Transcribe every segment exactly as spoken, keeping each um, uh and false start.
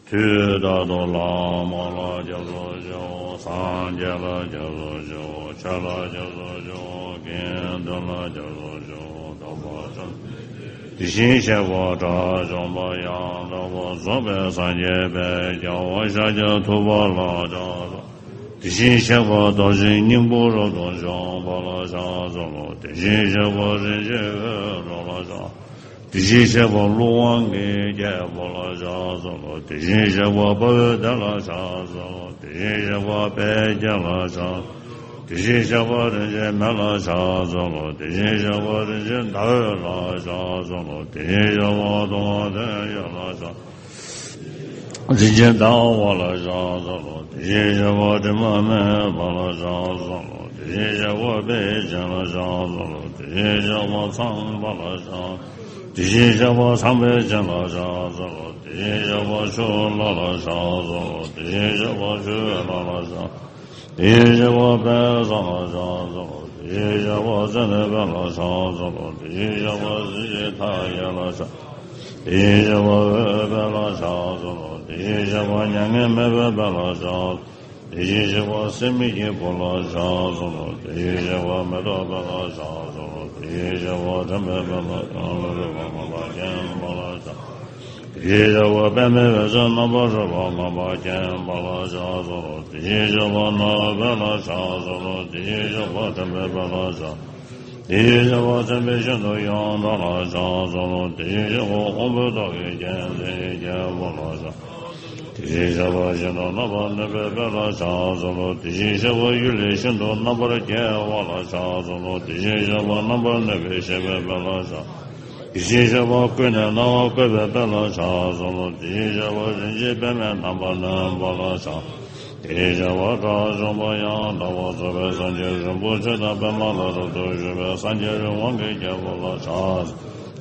དུས་རྟག་ཏུ་བླ་མ་ལ་སྐྱབས་སུ་མཆིའོ། སངས་རྒྱས་ལ་སྐྱབས་སུ་མཆིའོ། ཆོས་ལ་སྐྱབས་སུ་མཆིའོ། དགེ་འདུན་ལ་སྐྱབས་སུ་མཆིའོ། དམ་པ་བཅོམ་ལྡན་འདས་དེ་བཞིན་གཤེགས་པ་དགྲ་བཅོམ་པ་ཡང་དག་པར་རྫོགས་པའི་སངས་རྒྱས་དཔལ་རྒྱལ་བ་ཤཱཀྱ་ཐུབ་པ་ལ་སྐྱབས་སུ། དེ་བཞིན་གཤེགས་པ་རྡོ་རྗེ་སྙིང་པོ་རབ་ཏུ་འཇོམས་པ་ལ་ཕྱག་འཚལ་ལོ། དེ་བཞིན་གཤེགས་པ་རིན་ཆེན་འོད་འཕྲོ་ལ་ཕྱག་དེ་བཞིན་གཤེགས་པ་ཀླུ་དབང་གི་རྒྱལ་པོ་ལ་ཕྱག་འཚལ་ལོ། དེ་བཞིན་གཤེགས་པ་དཔའ་བོའི་སྡེ་ལ་ཕྱག་འཚལ་ལོ། དེ་བཞིན་གཤེགས་པ་དཔལ་དགྱེས་ལ་ཕྱག་དེ་བཞིན་གཤེགས་པ་རིན་ཆེན་མེ་ལ་ཕྱག་འཚལ་ལོ། དེ་བཞིན་གཤེགས་པ་རིན་ཆེན་ཟླ་འོད་ལ་ཕྱག་འཚལ་ལོ། དེ་བཞིན་གཤེགས་པ་གདོང་པ་ལྡན་འོད་ལ་ཕྱག་རིན་ཆེན་ཟླ་བ་ལ་ཕྱག་འཚལ་ལོ། དེ་བཞིན་གཤེགས་པ་དྲི་མ་མེད་པ་ལ་ཕྱག་འཚལ་ལོ། དེ་བཞིན་གཤེགས་པ་དཔལ་ཆེན་ལ་ཕྱག་འཚལ་ལོ། དེ་བཞིན་གཤེགས་པ་ཚངས་པ་ལ་ཕྱག་དེ་བཞིན་གཤེགས་པ་ཚངས་པའི་བྱིན་ལ་ཕྱག་འཚལ་ལོ། དེ་བཞིན་གཤེགས་པ་ཆུ་ལྷ་ལ་ཕྱག་འཚལ་ལོ། དེ་བཞིན་གཤེགས་པ་ཆུ་ལྷ་ལ་ཕྱག་དེ་བཞིན་གཤེགས་པ་དཔལ་བཟང་ལ་ཕྱག་འཚལ་ལོ། དེ་བཞིན་གཤེགས་པ་ཙནྡན་དཔལ་ལ་ཕྱག་འཚལ་ལོ། དེ་བཞིན་གཤེགས་པ་གཟི་བརྗིད་མཐའ་ཡས་ལ་ཕྱག་དེ་བཞིན་གཤེགས་པ་འོད་དཔལ་ལ་ཕྱག་འཚལ་ལོ། དེ་བཞིན་གཤེགས་པ་མྱ་ངན་མེད་པའི་དཔལ་ལ་ཕྱག་དེ་བཞིན་གཤེགས་པ་སྲེད་མེད་ཀྱི་བུ་ལ་ཕྱག་འཚལ་ལོ། དེ་བཞིན་གཤེགས་པ་མེ་ཏོག་དཔལ་ལ་ཕྱག་འཚལ་ལོ། དེ་བཞིན་གཤེགས་པ་དྲན་པའི་དཔལ་ལ་ཕྱག་འཚལ་ལོ། དེ་བཞིན་གཤེགས་པ་པདྨའི་འོད་ཟེར་རྣམ་པར་རོལ་པ་མངོན་པར་མཁྱེན་པ་ལ་ཕྱག་འཚལ་ལོ། དེ་བཞིན་གཤེགས་པ་ནོར་དཔལ་ལ་ཕྱག་འཚལ་ལོ། དེ་བཞིན་གཤེགས་པ་དྲན་པའི་དཔལ་ལ་ཕྱག་དེ་བཞིན་གཤེགས་པ་མཚན་དཔེ་ཤིན་ཏུ་ཡོངས་གྲགས་ལ་ཕྱག་འཚལ་ལོ། དེ་བཞིན་གཤེགས་པ་དབང་པོའི་ཏོག་གི་རྒྱལ་མཚན་རྒྱལ་པོ་ལ་ཕྱག་དེ་བཞིན་གཤེགས་པ་ཤིན་ཏུ་རྣམ་པར་གནོན་པའི་དཔལ་ལ་ཕྱག་འཚལ་ལོ། དེ་བཞིན་གཤེགས་པ་གཡུལ་ལས་ཤིན་ཏུ་རྣམ་པར་རྒྱལ་བ་ལ་ཕྱག་འཚལ་ལོ། དེ་བཞིན་གཤེགས་པ་རྣམ་པར་གནོན་པས་གཤེགས་པའི་དཔལ་ལ་ཕྱག་དེ་བཞིན་གཤེགས་པ་ཀུན་ནས་སྣང་བ་བཀོད་པའི་དཔལ་ལ་ཕྱག་འཚལ་ལོ། དེ་བཞིན་གཤེགས་པ་རིན་ཆེན་པདྨས་རྣམ་པར་གནོན་པ་ལ་ཕྱག་དེ་བཞིན་གཤེགས་པ་དགྲ་བཅོམ་པ་ཡང་དག་པར་རྫོགས་པའི་སངས་རྒྱས་རིན་པོ་ཆེ་དང་པདྨ་ལ་རབ་ཏུ་བཞུགས་པའི་སངས་རྒྱས་རི་དབང་གི་རྒྱལ་པོ་ལ་ཕྱག་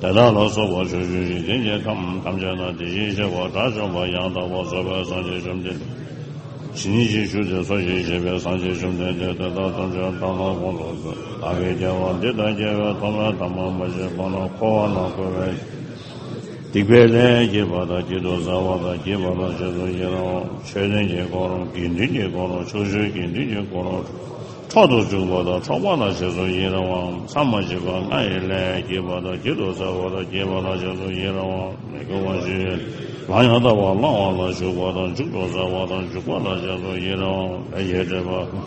དེ་དག་ལ་སོགས་པ་ཕྱོགས་བཅུའི་འཇིག་རྟེན་གྱི་ཁམས་ཐམས་ཅད་ན་དེ་བཞིན་གཤེགས་པ་དགྲ་བཅོམ་པ་ཡང་དག་པར་རྫོགས་པའི་སངས་རྒྱས་བཅོམ་ལྡན་འདས། ཇི་སྙེད་ཅིག་བཞུགས་ཏེ་འཚོ་ཞིང་གཞེས་པའི་སངས་རྒྱས་བཅོམ་ལྡན་འདས་དེ་དག་ཐམས་ཅད་བདག་ལ་དགོངས་སུ་གསོལ། བདག་གིས་སྐྱེ་བ་འདི་དང་སྐྱེ་བའི་ཐོག་མའི་ཐ་མ་མ་སྐྱེས་གོང་ན་འཁོར་བ་ན་འཁོར་བའི་སྡིག་པའི་ལས་བགྱིས་པ་དང་བགྱིད་དུ་སྩལ་བ་དང་བགྱིད་པ་ལ་རྗེས་སུ་ཡི་རང་བ། ཆོས་ལྡན་གྱི་འཁོར་དགེ་འདུན་གྱི་འཁོར་ཕྱོགས་བཅུའི་དགེ་འདུན་གྱི་འཁོར་འཕྲོག་ཏུ་འཇུག་པ་དང་འཕྲོག་པ་ལ་རྗེས་སུ་ཡི་རང་བ། མཚམས་མ་མཆིས་པ་ལྔ་ཡི་ལས་བགྱིས་པ་དང་བགྱིད་དུ་སྩལ་བ་དང་བགྱིས་པ་ལ་རྗེས་སུ་ཡི་རང་བ། མི་དགེ་བ་བཅུའི་ལམ་ཡང་དག་པར་བླང་བ་ལ་ཞུགས་པ་དང་འཇུག་ཏུ་སྩལ་བ་དང་འཇུག་པ་ལ་རྗེས་སུ་ཡི་རང་བ། ལས་ཀྱི་སྒྲིབ་པ་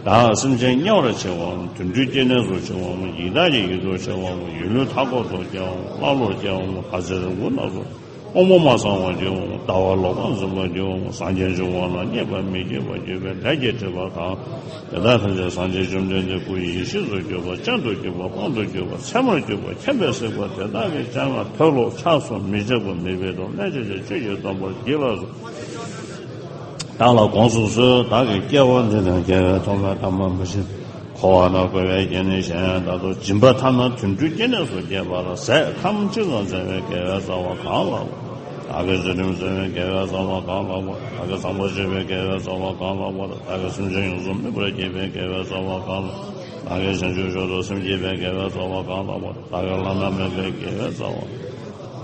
དག་སེམས་ཅན་དམྱལ་བར་མཆི་བའམ་དུད་འགྲོའི་སྐྱེ་གནས་སུ་མཆི་བའམ་ཡི་དྭགས་ཀྱི་ཡུལ་དུ་མཆི་བའམ་ཡུལ་ལུས་མཐའ་འཁོབ་ཏུ་སྐྱེ་བའམ་ཀླ་ཀློར་སྐྱེ་བའམ་བ་ཚྭའི་རི་བོང་རྣམས་སུ་དབང་པོ་མ་ཚང་བར་སྐྱེ་བའམ་ཟླ་བ་ལོག་པར་འཛིན་པར་སྐྱེ་བའམ་སངས་རྒྱས་འབྱུང་བ་ལ་མཉེས་པར་མི་བགྱིད་པར་གྱུར་པའི་ལས་ཀྱི་སྒྲིབ་པ་དག་དེ་དག་ཐམས་ཅད་སངས་རྒྱས་བཅོམ་ལྡན་འདས་སྐུ་ཡི་ཡེ་ཤེས་སུ་གྱུར་པ་སྤྱན་དུ་གྱུར་པ་དཔང་དུ་གྱུར་པ་མཚན་མར་གྱུར་པ་མཁྱེན་པས་གཟིགས་པ་དེ་དག་གི་སྤྱན་སྔར་མཐོལ་ལོ་འཆགས་སུ་མི་འཆགས་པ་མེད་པའི་དུ་ལས་ཅན་ཆོས་ཀྱི་སྡོམ་པར་བགྱིད་ལགས་སོ། བདག་ལ་དགོངས་སུ་གསོལ། བདག་གིས་སྐྱེ་བ་འདི་དང་སྐྱེ་བའི་ཐོག་མའི་ཐ་མ་མ་མཆིས་འཁོར་བ་ན་འཁོར་བའི་སྐྱེ་གནས་གཞན་དག་ཏུ་སྦྱིན་པ་ཐ་ན་དུད་འགྲོའི་སྐྱེ་གནས་སུ་སྐྱེས་པ་ལ་ཟས་ཁམ་གཅིག་ཙམ་སྩལ་བའི་དགེ་བའི་རྩ་བ་གང་ལགས་པ། བདག་གིས་ཚུལ་ཁྲིམས་བསྲུང་བའི་དགེ་བའི་རྩ་བ་གང་ལགས་པ། བདག་གིས་བཟང་པོ་སྤྱོད་པའི་དགེ་བའི་རྩ་བ་གང་ལགས་པ། བདག་གིས་སེམས་ཅན་ཡོངས་སུ་སྨིན་པར་བགྱིས་པའི་དགེ་བའི་རྩ་བ་གང་ལགས། བདག་གིས་བྱང་ཆུབ་མཆོག་ཏུ་སེམས་བསྐྱེད་པའི་དགེ་བའི་རྩ་བ་གང་ལགས་པ། བདག་གིས་བླ་ན་མེད་པའི་དགེ་བའི་རྩ་བ་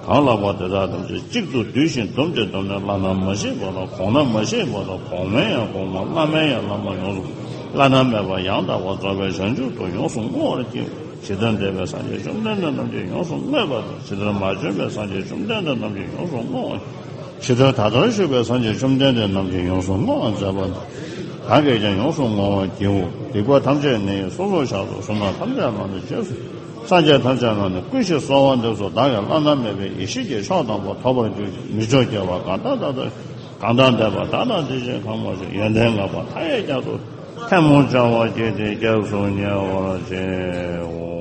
གང་ལགས་པ། དེ་དག་ཐམས་ཅད་གཅིག་ཏུ་བསྡུས་ཤིང་བསྡོམས་ཏེ་བསྡོམས་ནས་བླ་ན་མ་མཆིས་པ་དང་གོང་ན་མ་མཆིས་པ་དང་གོང་མའི་ཡང་གོང་མ་བླ་མའི་ཡང་བླ་མ་ཡོངས་སུ་བླ་ན་མེད་པ་ཡང་དག་པར་རྫོགས་པའི་བྱང་ཆུབ་ཏུ་ཡོངས་སུ་བསྔོ་བར་བགྱིའོ། ཇི་ལྟར་འདས་པའི་སངས་རྒྱས་བཅོམ་ལྡན་འདས་རྣམས་ཀྱིས་ཡོངས་སུ་བསྔོས་པ་དང་། ཇི་ལྟར་མ་བྱོན་པའི་སངས་རྒྱས་བཅོམ་ལྡན་འདས་རྣམས་ཀྱིས་ཡོངས་སུ་བསྔོ་བ། ཇི་ལྟར་ད་ལྟར་བཞུགས་པའི་སངས་རྒྱས་བཅོམ་ལྡན་འདས་རྣམས་ཀྱིས་ཡོངས་སུ་བསྔོ་བར་མཛད་པ་དང་། བདག་གིས་ཀྱང་ཡོངས་སུ་བསྔོ་བར་བགྱིའོ། སྡིག་པ་ཐམས་ཅད་ནི་སོ་སོར་བཤགས་སོ། བསོད་ནམས་ཐམས་ཅད་ལ་ནི་རྗེས་སུ། སངས་རྒྱས་ཐམས་ཅད་ལ་ནི་བསྐུལ་ཞིང་གསོལ་བ་འདེབས་སོ། བདག་གིས་བླ་ན་མེད་པའི་ཡེ་ཤེས་ཀྱི་མཆོག་དམ་པ་ཐོབ་པར་གྱུར་ཅིག་མི་མཆོག་སྐྱེ་བ་གང་དག་ད་ལྟ་གང་དག་འདས་པ་དག་དང་དེ་བཞིན་གང་མ་བྱོན་ཡོན་ཏན་བསྔགས་པ་མཐའ་ཡས་རྒྱ་མཚོ་ཐལ་མོ་སྦྱར་བ་བགྱིས་ཏེ་སྐྱབས་སུ་ཉེ་བར་མཆིའོ།